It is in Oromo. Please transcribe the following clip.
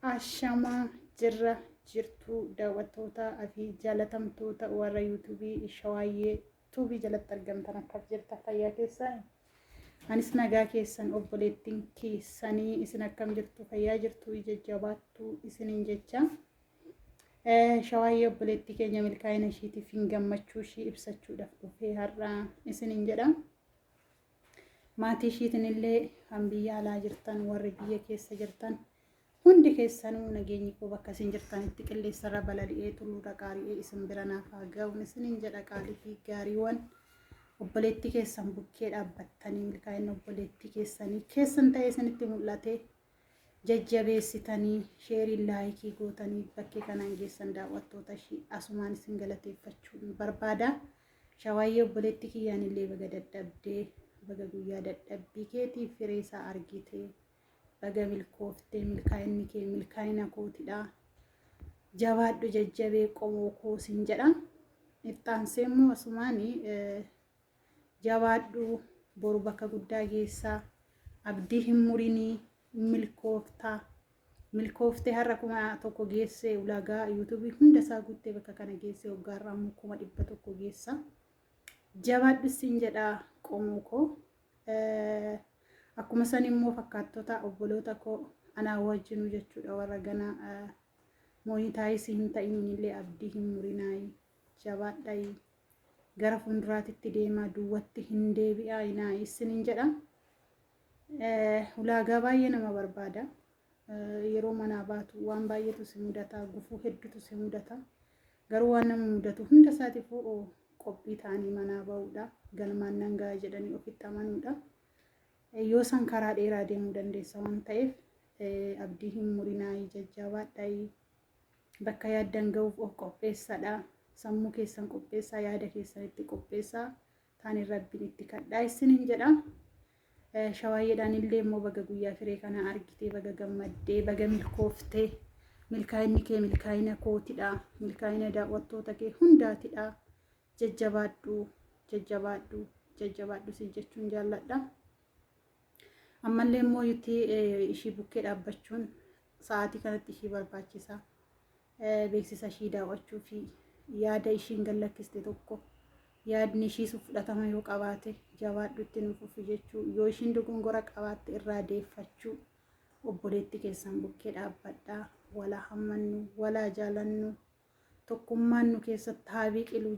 Ashamaa jirra jirtuu daawwattoota fi jaalatamtoota warra yuutuubii Shawaayyee tuubii jalatti argamtan akkam jirta fayyaa keessan? Anis nagaa keessan obboleettiin keessanii isin akkam jirtu fayyaa jirtu ija jabaattuu isiniin jecha. Shawaayyee obboleettii keenya milkaa'ina ishiitiif hin gammachuu ishii ibsachuudhaaf dhufee har'a isiniin jedha. Maatii ishiitiin illee kan biyya alaa jirtan warri biyya keessa jirtan hundi keessanuu nageenyi koo bakka isin jirtanitti qilleensarra balali'ee tulluurra qaari'ee isin bira naaf haa ga'uun isiniin jedha qaalii fi gaariiwwan obboleettii keessan bukkee dhaabbattanii milkaa'ina obboleettii keessanii keessan ta'ee isinitti mul'ate jajjabeessitanii sheerii laayikii gootanii bakkee kanaan geessan daawwattoota ishii asumaan isin galateeffachuun barbaada. Shawaayyee obboleettii kiyyaan illee baga dadhabdee baga guyyaa dadhabbii keetii firee isaa argite. Baga milkooftee milkaa'inni kee milkaa'ina kootidha. Jabaadhu jajjabee qomoo koo sin jedha. Ittaansee immoo asumaan jabaadhu boru bakka guddaa geessaa abdii hin murinii milkooftaa. Milkooftee har'a 1000 geessee ulaagaa yuutuubii hunda isaa guuttee bakka kana geessee waggaarraa immoo 100,000 geessa. Jabaadhu sin jedha qomoo koo. Akkuma san immoo fakkaattota obboloota koo anaa wajjinuu jechuudha warra gana moonitaayisii hin ta'iniin illee abdii hin murinaayi jabaadhaayi gara fuulduraatitti deemaa duwwatti hin deebi'aa inaayi isiniin jedha. Ulaagaa baay'ee nama barbaada. Yeroo manaa baatu waan baay'eetu si mudata gufuu hedduutu si mudata. Garuu waan nama mudatu hunda isaatiifuu qophii ta'anii manaa ba'uudha. Galmaan nan ga'a jedhanii ofitti amanuudha. Yoo san karaa dheeraa deemuu dandeessa waan ta'eef abdii hin murinaayi jajjabaadhaayi bakka yaaddan ga'uuf of qopheessadha. Sammuu keessan qopheessaa yaada keessan itti qopheessaa taaniin rabbiin itti kadhaa isiniin jedha. Shawaayyeedhaan illee immoo baga guyyaa firee kana argitee baga gammaddee baga milkooftee milkaa'inni kee milkaa'ina kootidha milkaa'ina daawwattoota kee hundaatidha jajjabaadhu jajjabaadhu jajjabaadhu si jechuun jaalladha. Ammallee immoo yutti ishii bukkee dhaabbachuun sa'aatii kanatti ishii barbaachisa. Beeksisa ishii daawwachuu fi yaada ishiin gad lakkiste tokko yaadni ishii sun fudhatama yoo qabaate jabaadhu itti nuuf fufi jechuu yoo ishiin dogongora qabaatte irraa deeffachuu obboleetti keessan bukkee dhaabbadhaa walaa hammannu walaa jaalannu tokkummaan nu keessatti haa biqilu.